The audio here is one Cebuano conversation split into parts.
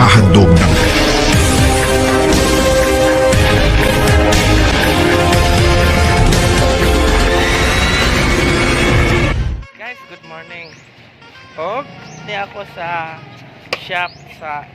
Naghahandog ng Guys, good morning. Og ni ako sa shop sa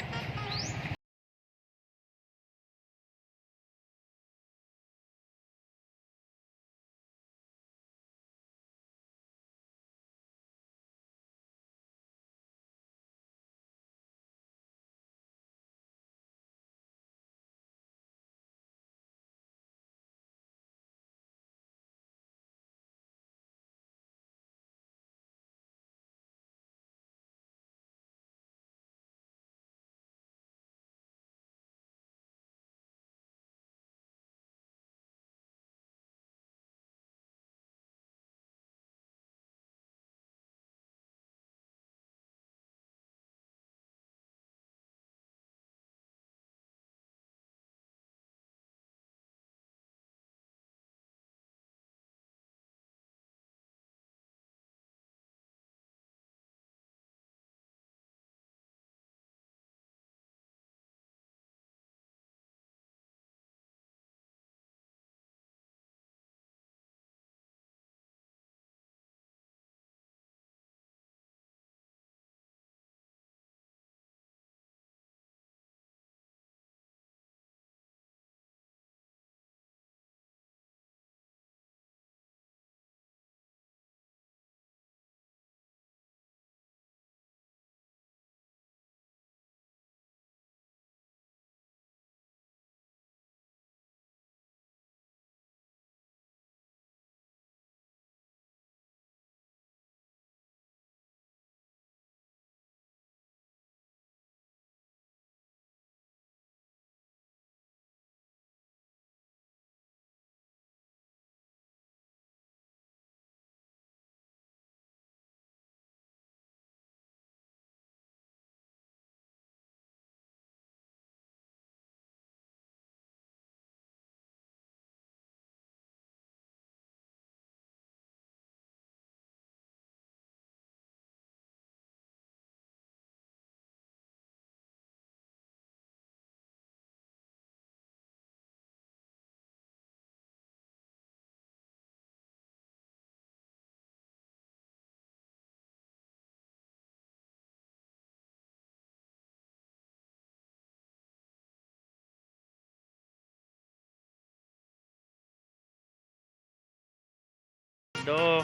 Do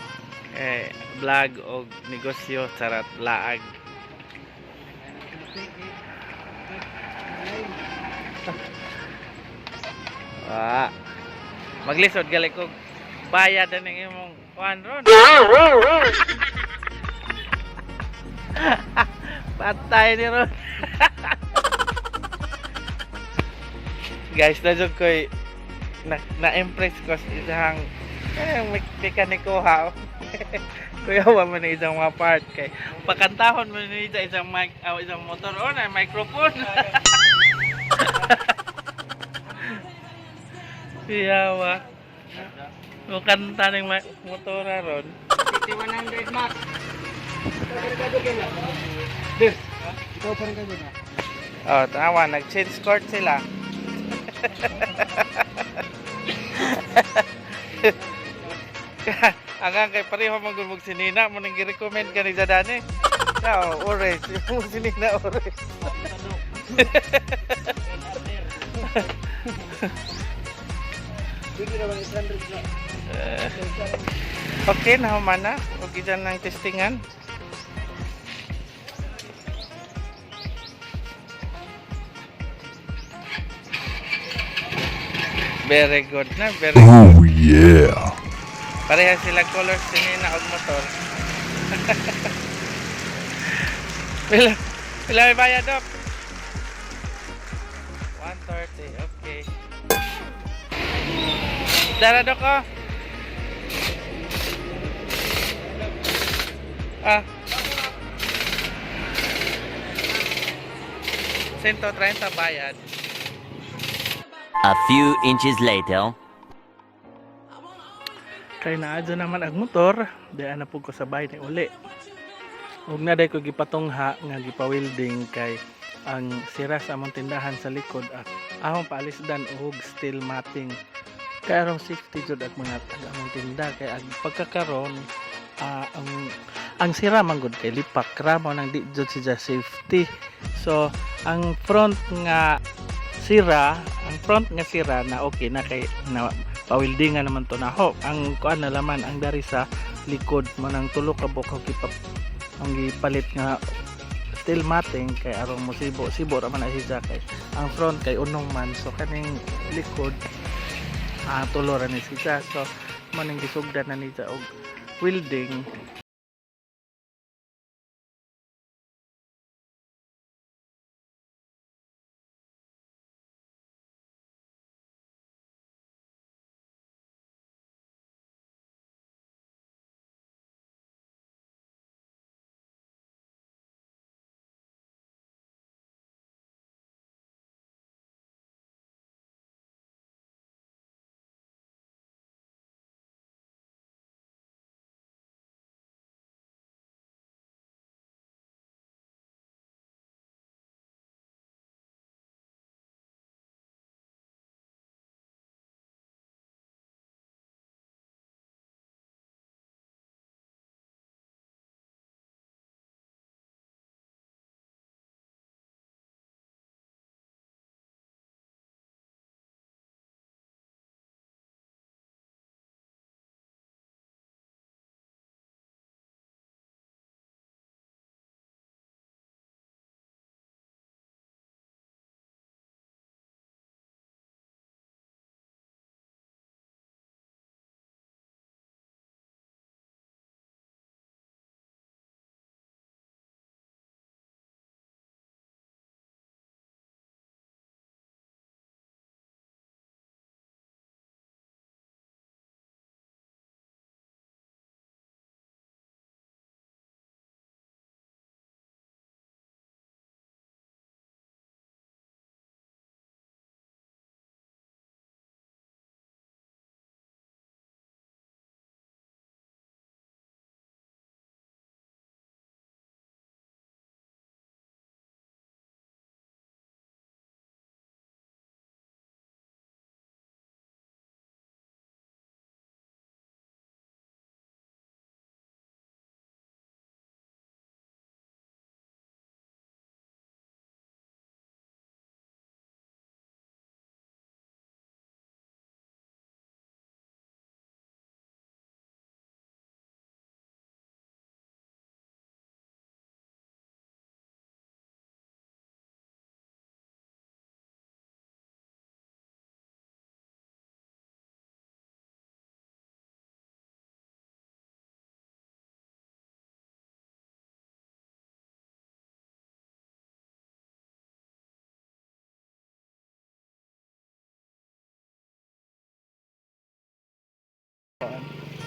eh, vlog og negosyo, charot, laag. Ah. Maglisod gali ko bayad ang imong kuan ron. Patay ni ron. Guys, na jud ko'y na, na-impress ko sa isang eh, mekaniko ha. Kuya, wa man na isang mga part kay pakantahon man ni sa isang mic, ah, isang motor o na microphone. Siyawa. Mo kanta ng motora ron. 100 max. Des. Ikaw pa rin kayo na. Oh, tawa, nag-change court sila. Ang ang kay pareho man gud mong sinina mo nang gi-recommend kani sa dani. Sao, orange. Yung sinina orange. Pwede na bang 800 na? Eh, okay na human na. Okay dyan ng testingan. Very good na, very good. Oh yeah! Pareha sila colors sinina og motor. Pila, pila may bayad, Dok? 130, okay. Dara, Dok, oh. Ah. 130 bayad. A few inches later. Kay naadyo naman ang motor, di na pud ko sa bahay ni uli. Ug na day ko gipatungha nga gipa-welding kay Ang sira sa among tindahan sa likod at among paalisdan og steel matting kay arong safety jud ag mga taga among tinda, kay ag pagkakaron ang sira man gud kay lipak ra, mo nang di jud siya safety. So ang front nga sira, ang front nga sira na okay na kay na pawildingan naman to na ho. Ang kuan na laman ang dari sa likod, mo nang tulo ka buok ang gipalit nga steel matting kay arong musibo sibo ra man na siya, kay ang front kay unong man, so kaning likod tulo ra ni siya. So mo nang gisugdan na niya og welding.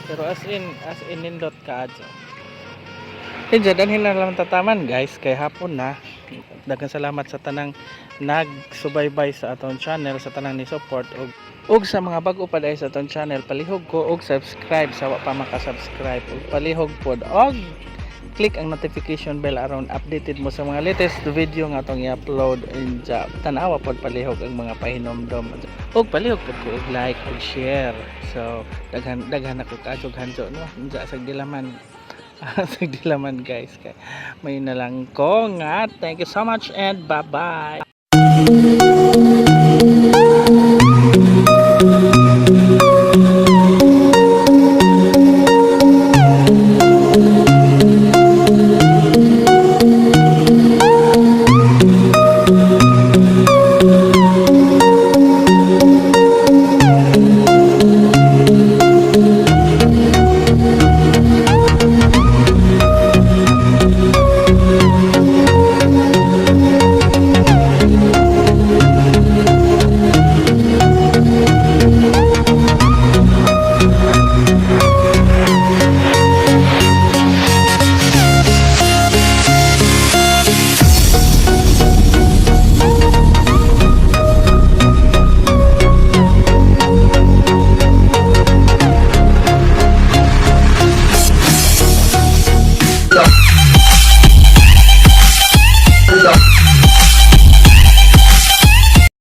Pero as in nindot kaadyo. Inja, danhin na lang tataman, guys, kay hapon na. Daghang salamat sa tanang nagsubaybay sa atong channel, sa tanang ni support og sa mga bag-o pa dahil sa atong channel, palihog ko og subscribe sa wa pa maka-subscribe, ug palihog pod og click ang notification bell aron updated mo sa mga latest video nga atong i-upload. Inja, tan-awa pod palihog ang mga pahinomdom ug palihog pod ko og like ug share. So daghan daghan ako kaadyo hanjo, no? Unja sa dilaman, sa dilaman, guys, kay may na lang ko nga. Thank you so much and bye bye.